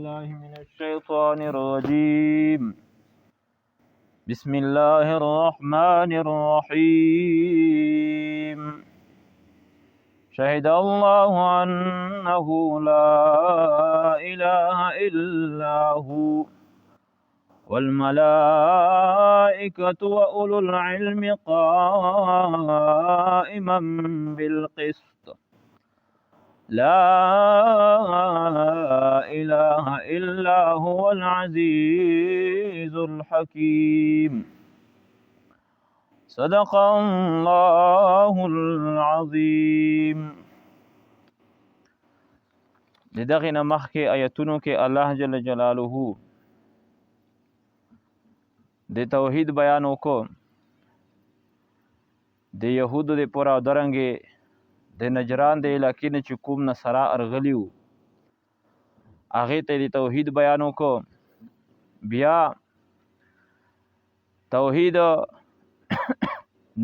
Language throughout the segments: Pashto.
بالله من الشيطان الرجيم. بسم الله الرحمن الرحيم. شهد الله أنه لا إله إلا هو والملائكة وأولو العلم قائما بالقسط. لا إله إلا هو العزيز الحكيم. صدق الله العظيم. د دغې نه مخکې آیتونو کې الله جل جلاله د توحید بیان وکړو، د یهودو د پوره او درنګې د نجران د علاقې نه چې کوم نصرا ارغلي وو هغې ته د توحید بیان وکړو. بیا توحید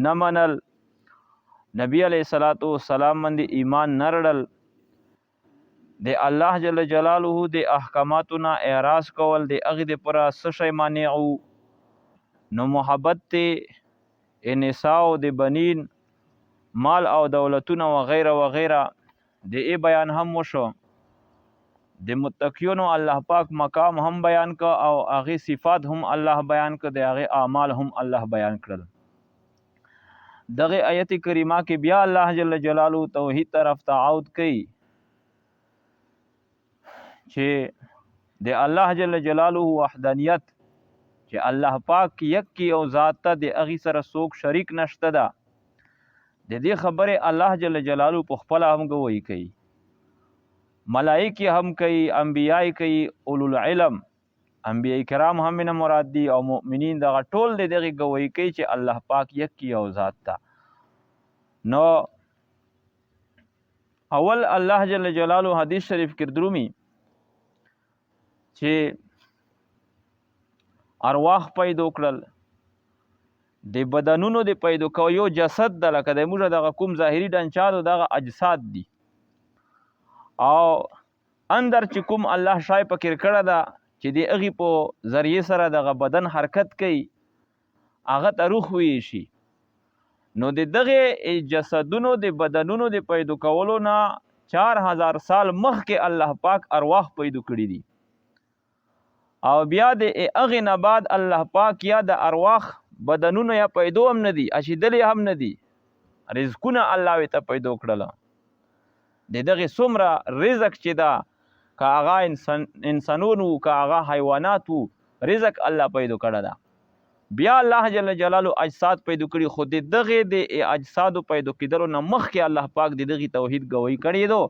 نه منل، نبی علیه الصلاة والسلام باندې ایمان نه رړل، د الله جل جلاله د احکاماتو نه اعراض کول، د هغې دپاره څه شی مانع وو؟ نو محبت دی، نساء د بنین، مال او دولتونه وغیره وغیره، د ای بیان هم وشو. د متقیونو الله پاک مقام هم بیان که او هغې صفات هم الله بیان که، د هغې اعمال هم الله بیان کړل. دغه آیت کریمه کې بیا الله جل جلاله توحید طرف ته عود کوي چې د الله جل جلاله وحدانیت، چې الله پاک یک کی او ذات ته د هغې سره څوک شریک نشته ده، د دې خبرې الله جل جلاله په خپله هم ګواهي کوي، ملائکې هم کوي، انبیاء کوي، اولو العلم انبیاء کرام هم نه مراد دي او مؤمنین، دغه ټول د دغې ګواهي کوي چې الله پاک یک کی او ذات ته. نو اول الله جل جلاله حدیث شریف کې درومي چې ارواح پیدا کړل، د بدنونو د پیدا کو یو جسد ده، لکه د موږ دغه کوم ظاهري ډنچا ده دغه اجساد دي، او اندر چې کوم الله شای پکې کړه ده چې د هغې په ذریعه سره دغه بدن حرکت کوي هغه ته روح ویل شي. نو د دغه جسدونو د بدنونو د پیدا کولو نه 4000 سال مخکې الله پاک ارواح پیدا کړي دي، او بیا د هغې نه بعد الله پاک یا د ارواح بدنونو یا پیدا هم نه دي، اچېدلې هم نه دي، رزقونه الله ورته پیدا کړل. د دغې څومره رزق چې ده، که هغه انسانون وو که هغه حیوانات وو، رزق الله پیدا کړی ده. بیا الله جل جلاله اجساد پیدا کړي، خو د دغې د اجسادو پیدا کېدلو نه مخکې الله پاک د دغې توحید ګواهي کړې ده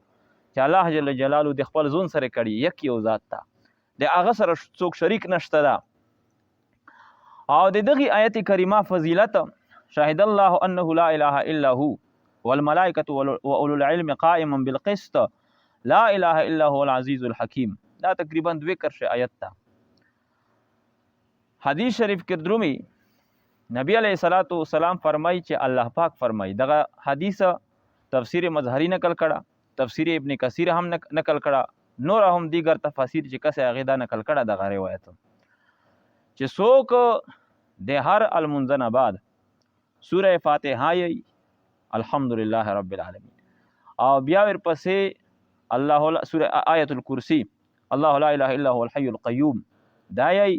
چې الله جل جلاله د خپل ځون سره کړي یک یو ذات ته، د هغه سره څوک شریک نشته ده. او د دغې آیت کریمه فضیلت، شهد الله انه لا اله الا هو والملائکة واولو العلم قائما بالقسط لا اله الا هو العزیز الحکیم، دا تقریبا دوې کرښې آیت ده. حدیث شریف کې درومي نبی علیه الصلاة والسلام فرمایي چې الله پاک فرمایي، دغه حدیث تفسیر مظهری نقل کړه، تفسیر ابن کثیر هم نقل کړه، نور هم دیګر تفاسیر چې کسې هغې دا نقل کړه دغه روایت، چې څوک د هر المنځ نه بعد سوره فاتحه یی الحمدلله رب العالمین، او بیا ورپسې الله سوره آیت الکرسی الله لا اله الا هو الحي القیوم دا یی،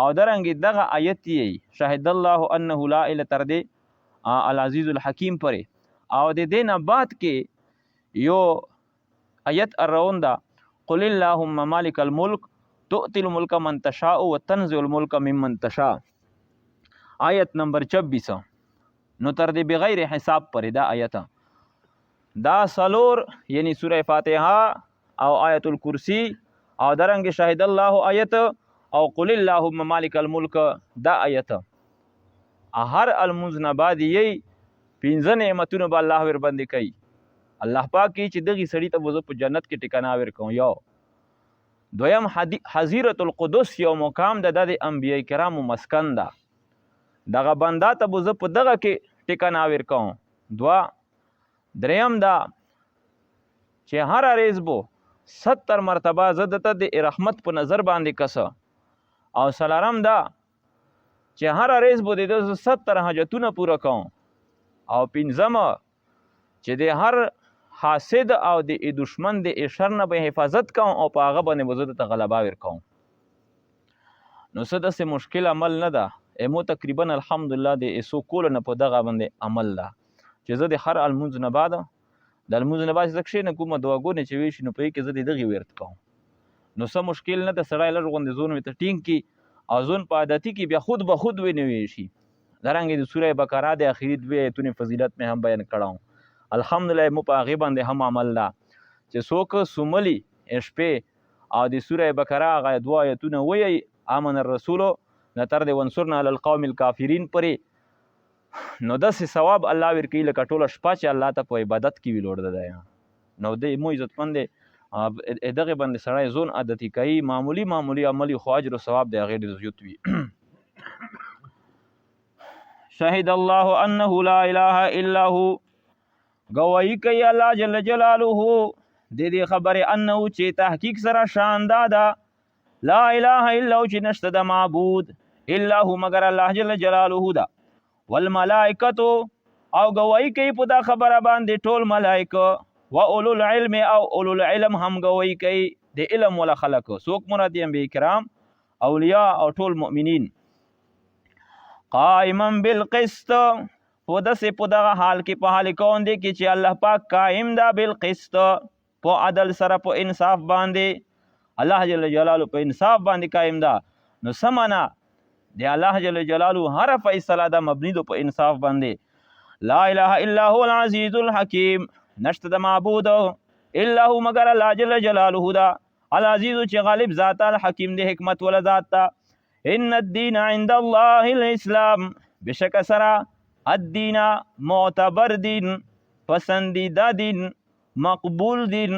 او درنګ دغه آیت یی شهد الله انه لا اله تر دې العزیز الحکیم پورې، او د دې نه بعد کې یو آیت الروان ده، قل اللهم مالک الملک تؤتي الملک من تشاء وتنزع الملک ممن تشاء، آیت نمبر 26. نو تر دې بغیر حساب پورې دا آیت، دا سلور یعنی سوره فاتحه او آیت الکرسی او درنګ شهد الله آیت او قل اللهم مالک الملک دا آیت، هر المنځ نه بعد یی پنځه نعمتونه به الله ورباندې کوي. الله پاک یې چې دغې سړي ته به زه په جنت کې ټکانه ورکوم. یو دویم حظیرة القدس یو مقام ده، دا د انبیاء کرامو مسکن ده، دغه بنده ته به زه په دغه کې ټکانه ورکوم. دوه دریم دا چې هر ریز بو 70 مرتبه زه دته د رحمت په نظر باندې کسه. او سلارم دا چې هر ریس به د 70 حاجتونه پوره کوم. او پنځم چې د هر حاسد او د دشمن د شر نه به حفاظت کوم او په هغه باندې به زه ته غلبه ورکوم. نو څه داسې مشکل عمل نه ده. مو تقریبا الحمدلله د ایسو کولو نه په دغه باندې عمل ده چې زه د هر المونځ نه بعد د لمونځ نه بعد چې زه کښېنم کومه دعاګانې چې ویشي نو په کې زه د دغې ورد کوم. نو څه مشکل نه ده، سړی لږ غوندې ځون ورته ټینګ کړي او ځون په عادتي کې بیا خود به خود وینې ویشي. دارنګه د سوره بقره د اخري دوې ایتونو فضیلت مې هم بیان کړی. الحمدلله مو په هغې باندې هم عمل ده چې څوک سوملي شپې او د سوره بقره هغه دوه آیتونه وایي، آمن الرسول نه تر د وانصرنا علی القوم الکافرین پورې، نو داسې ثواب الله ورکوي لکه ټوله شپه چې الله ته په عبادت کې وي لوړ دی. نو دی مو عزتمند دی، دغه باندې سړی ځون عادتي کوي، معمولي معمولي عملي خو اجر او ثواب د هغې ډېر زیات وي. شهد الله انه لا اله الا هو، گواہی کوي الله جل جلاله د دې خبرې انه چې تحقیق سره شان دا ده لا اله الا هو چې نشته د معبود الا هو مگر الله جل جلاله ده. والملائکه او گواہی کوي په دا خبره باندې ټول ملائکه، و اولو العلم او اولو العلم هم گواہی کوي، د علم ولا خلق څوک مراد دي؟ انبیاء کرام، اولیاء او ټول مؤمنین. قائما بالقسط، په داسې په دغه حال کې په حال کون دی کې چې الله پاک قائم ده بالقسط، په عدل سره په انصاف باندې، الله جل جلاله په انصاف باندې قائم ده. نو سمانا د الله جل جلاله هر فیصله ده مبني ده په انصاف باندې. لا اله الا هو العزیز الحکیم، نشته د معبود الا هو مگر الله جل جلاله ده، العزیز چې غالب ذات، الحکیم د حکمت ولا ذات ده. ان الدین عند الله الاسلام، بشک سره الدین معتبر دین، پسندیده دین، مقبول دین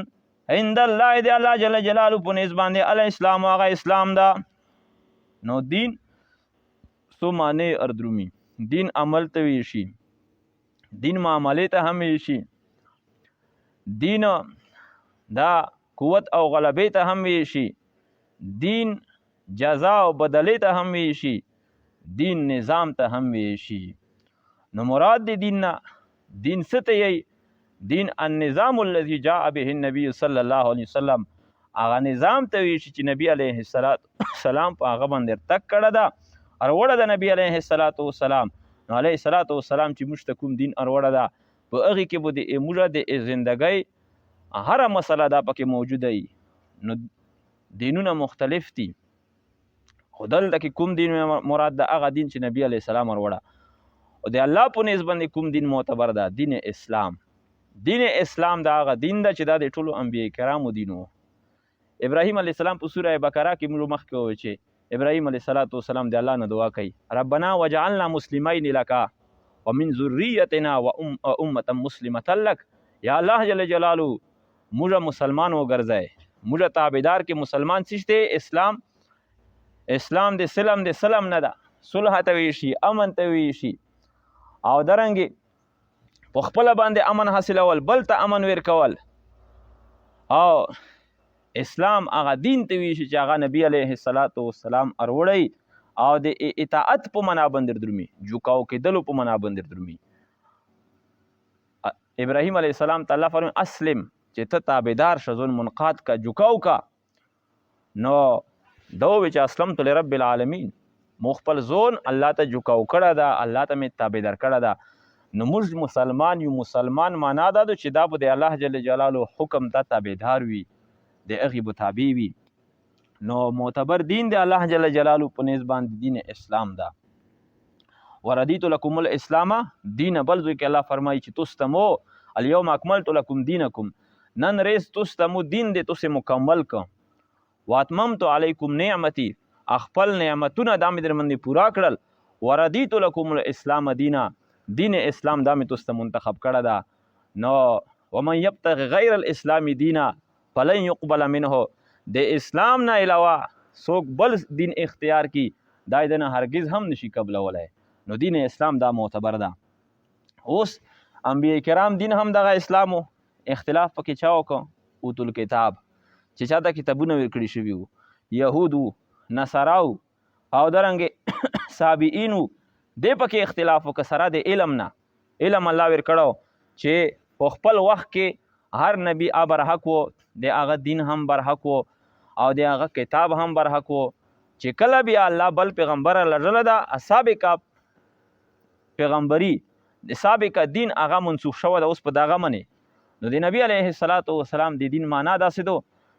عند الله دی الله جل جلاله په نس باندې الاسلام هغه اسلام ده. نو دین څو معنی اردرومي، دین عمل ته وی شي، دین معاملې ته هم وی شي، دین دا قوت او غلبې ته هم وی شي، دین جزا او بدلې ته هم وی شي، دین نظام ته هم وی شي. نو مراد دی دین نه دین څه ته یی؟ دین النظام الذي جاء به النبي صلی الله علیه وسلم، هغه نظام ته وی شي چې نبی علیه السلام په هغه باندې تک کړه ده اروړه د نبی علیه الصلاۃ والسلام. نو علیه الصلاۃ والسلام چې موږ ته کوم دین اروړه ده په هغې کې به د موږ د زندګۍ هره مسله دا پکې موجوده وي. نو دینونه مختلف دي، خو دلته کې کوم دین مراد ده؟ هغه دین چې نبی علیه السلام وروړه. او د الله په نس باندې کوم دین معتبر ده؟ دین اسلام. دین اسلام دا هغه دین ده چې دا د ټولو انبیاء کرامو دین وو. ابراهیم علیه السلام په سوره بقره کې موږ مخکې وویل چې ابراهیم علیه السلام د الله نه دعا کوي، ربنا وجعلنا مسلمین لک ومن ذریتنا وامه مسلمه لک. یا الله جل جلاله موږ مسلمان وګرځای، موږ تابعدار کې مسلمان څه دی؟ اسلام. اسلام د سلم د سلم نه ده، صلح ته وی شي، امن ته وی شي، او درنګي په خپل باندې امن حاصلول، بل ته امن ورکول. او اسلام هغه دین ته وی شي چې هغه نبی علیه الصلاۃ والسلام اروړی او د اطاعت په معنا باندې درومي، جوکاو کېدلو په معنا باندې درومي. ابراهیم علیه السلام ته الله فرمایي اسلم، چې ته تابعدار شه، ځان منقاد کا، جوکاو کا. نو دا وویل چې اسلمت لرب العالمین، مو خپل ځون الله ته جوکاو کړه ده، الله ته مې تابعدار کړه ده. نو موږ مسلمان یو. مسلمان معنا دا ده چې دا به د الله جل جلاله حکم ته تابعدار وي، د هغې به تابع وي. نو معتبر دین د الله جل جلاله په نس باندې دین اسلام ده. وردیت لکم الاسلام دین، بل ځای کې الله فرمایي چې تاسو ته مو الیوم اکملت لکم دینکم، نن ریس تاسو ته مو دین دې تاسو مکمل کړ، واتممت علیکم نعمتي، خپل نعمتونه دا مې در باندې پوره کړل، وردیت لکم الاسلام دینا، دین اسلام دا مې تاسو ته منتخب کړه ده. نو ومن یبتغ غیر الاسلام دینا فلن یقبل منه، د اسلام نه علاوه څوک بل دین اختیار کی دا یې دنه هرگز هم نشي قبلولی. نو دین اسلام دا معتبر ده. اوس انبیاء کرام دین هم دغه اسلام و، اختلاف پکې چا وکړ؟ اوتو الکتاب. چې چاته کتابونه ورکړي شوي وو، یهود وو، نصارا وو او درنګ سابعین وو، دې پکې اختلاف وکړ سره د علم نه. علم الله ورکړو چې په خپل وخت کې هر نبی برحق وو، د هغه دین هم برحق وو او د هغه کتاب هم برحق وو. چې کله بیا الله بل پیغمبر لړله ده، سابقه پیغمبري د سابقه دین هغه منسوخ شوه ده اوس په دغه منې. نو د نبی علیه الصلاة والسلام د دین معنا داسې دو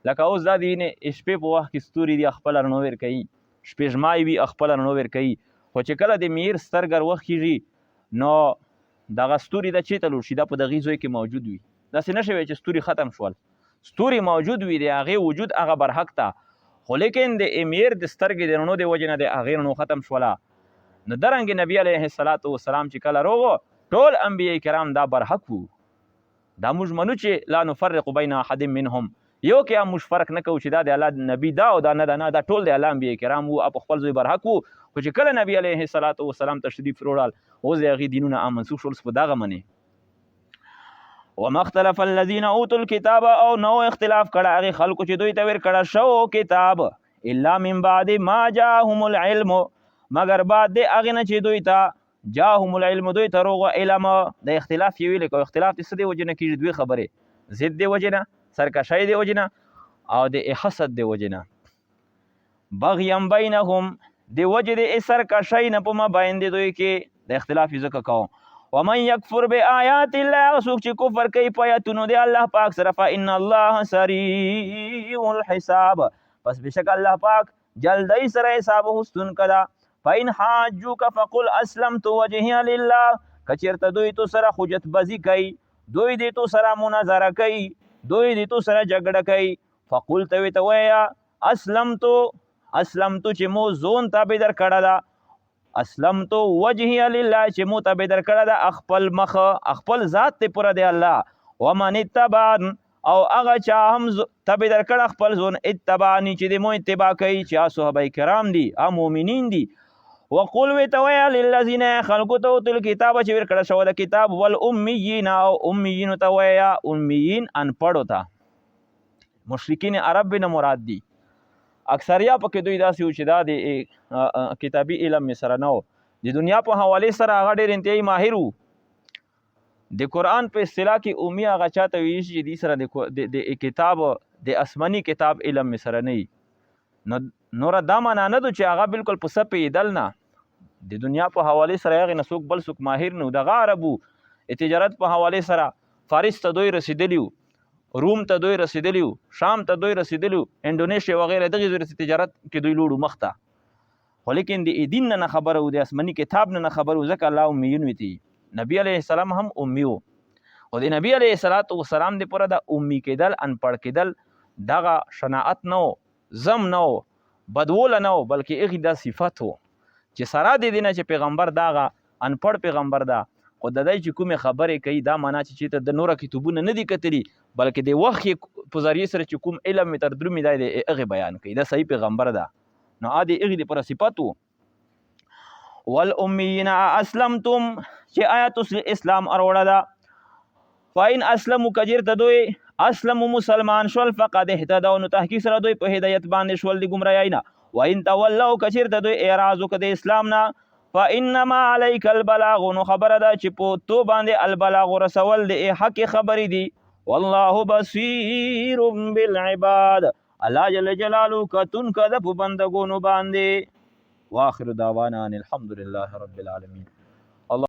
لکه اوس دا دین شپې په وخت کې ستوري دي خپل رڼو ورکوي، شپږمای وي خپل رڼو ورکوي، خو چې کله د میر سترګر وخیږي نو دغه ستوري د چیرته لوړ شي، دا په دغې ځای کې موجود وي. داسې نه شوی چې ستوري ختم شول، ستوري موجود وي، د هغې وجود هغه برحق ته، خو لیکن د امیر د سترګې د رڼو د وجې نه د هغې رڼو ختم شوله. نو درنګ نبی علیه الصلاة والسلام چې کله روغو ټول انبیاء کرام دا برحق وو. دا موږ منو چې لا نفرق بین احد منهم، یو کې هم موږ فرق نه کوو چې دا د الله نبی دا او دا نه دا، نه، دا ټول د الله انبیاء کرام وو، په خپل ځای برحق وو. خو چې کله نبی علیه الصلاة والسلام تشریف وروړل اوس د هغې دینونه عام منسوخ شول، په دغه منې. وما اختلف الذين اوتوا الكتاب، او نو اختلاف کړه هغه خلکو چې دوی ته ورکړه شو کتاب، الا من بعد ما جاءهم العلم، مگر بعد د هغې نه چې دوی ته جاءهم العلم، دوی ته روغ علم. د اختلاف یې ویل کو اختلاف د څه دی وجې نه کېږي؟ دوې خبرې، ضد دی وجې نه، سرکشۍ دی وجې نه، او د حسد دی وجې نه. بغیم بینهم، د وجې د سرکشۍ نه په مابین د دوی کې د اختلاف یې ځکه کوو. ومن یکفر بآیات الله، هغه څوک چې کفر کوي په آیاتونو د الله پاک سره، فإن الله سریع الحساب، پس بېشک الله پاک جلدی سره حساب اخیستونکی ده. فإن حاجوک فقل اسلمت وجهي لله، که چېرته دوی تو سره حجت بازي کوي، دوی دې تو سره مناظره کوي، دوی دې تو سره جګړه کوي، فقل ته ورته ووایه اسلمت، اسلمت چې مو ځون تابع در کړه ده، اسلمت وجهي لله چې مو تابع در کړه ده خپل مخ، خپل ذات ته پوره دی الله، ومن اتبعن، او هغه چا هم تابع در کړه خپل ځون، اتبعنی چې د مو اتباع کوي، چې هغه صحابه کرام دي، هغه مؤمنین دي. وقل ورته ووایه للذین خلقو ته اوتو الکتاب چې ورکړه شوی د کتاب، والامیین او امیینو ته ووایه، امیین انپړو ته، مشرکین عرب نه مراد دي. اکثریا پکې دوی داسې وو چې دا د کتابي علم یې سره نه و، د دنیا په حوالې سره هغه ډېر انتهایي ماهر وو. د قرآن په اصطلاح کې امي هغه چاته ویل شي چې دوی سره د کتاب، د آسماني کتاب علم یې سره نه وي. نو نوره دا معنا نه ده چې هغه بالکل په څه پوهېدل نه، د دنیا په حوالې سره هغې نه څوک بل څوک ماهر نه وو. دغه عربو د تجارت په حوالې سره فارس ته دوی رسېدلي وو، روم ته دوی رسېدلي وو، شام ته دوی رسېدلي وو، انډونیشیا وغیره دغې ځای تجارت کې دوی لوړو مخته، خو لیکن د دین نه خبره وو، د آسماني کتاب نه خبره وو، ځکه الله امیون ویتی. نبی علیه السلام هم امي وو، خو د نبی علیه الصلاة والسلام د پوره د امي کېدل، انپړ کېدل دغه شناعت نه و، زم نه و، بدوله نه و، بلکې هغې دا صفت و چې سره د دې نه چې پیغمبر دغه انپړ پیغمبر ده، خو د دی چې کومې خبرې کوي دا معنا چې چېرته د نوره کتابونه نه دي کتلي، بلکې د وحي په ذریعې سره چې کوم علم یې تر درومي دی د هغې بیان کوي، دا صحیح پیغمبر ده. نو د هغې دپاره صفت و. والامیین اسلمتم، چې آیا تاسو اسلام اروړه ده؟ فإن اسلموا، که چېرته دوی اسلموا مسلمان شول، فقد اهتدوا، نو تحقیق سره دوی په هدایت باندې شول د ګمراهۍ نه. وإن تولوا، که چېرته دوی اعراض وکړ د اسلام نه، فإنما عليك البلاغ، نو خبره ده چې په تو باندې البلاغ رسول د حق خبرې دي. والله بصیر بالعباد، الله جل جلاله کتون کده په بندګونو باندې. واخر دعوانا ان الحمد لله رب العالمین.